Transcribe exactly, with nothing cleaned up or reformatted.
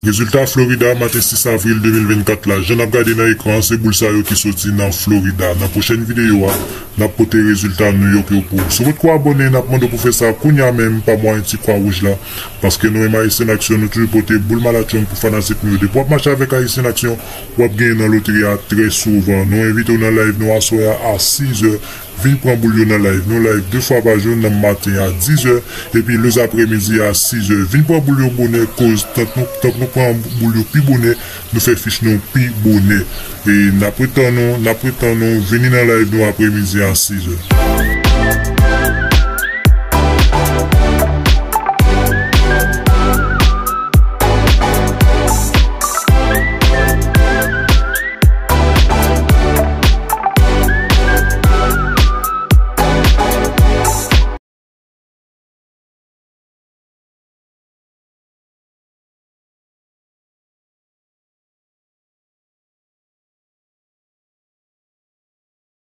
Rezilta Florida, maten sis avril de mil vennkat la. Jan n ap gade nan ekran an, se boul sa yo ki soti nan Florida. Nan pwochèn videyo a, n ap pote rezilta New York yo pou ou. Si w potko abòne, n ap mande w pou fè sa kounye a menm pa mwayen ti kwa wouj la. Paske nou menm Ayisyen Aksyon, nou toujou pote boul malatchong pou fanatik nou yo. Depi w ap mache avèk Ayisyen Aksyon, w ap genyen nan lotri a trè souvan. Nou envite w nan live nou aswè a a sizè. Vin pran boul yo nan live nou. Live de fwa pa jou, nan maten a dizè, epi lezaprèmidi a sizè. Vin pran boul yo bonè, koz tank nou, tank nou pran boul yo pi bonè, nou fè fich nou pi bonè. E n ap ret tann nou, n ap ret tann nou, vini nan live nou aprèmidi a sizè.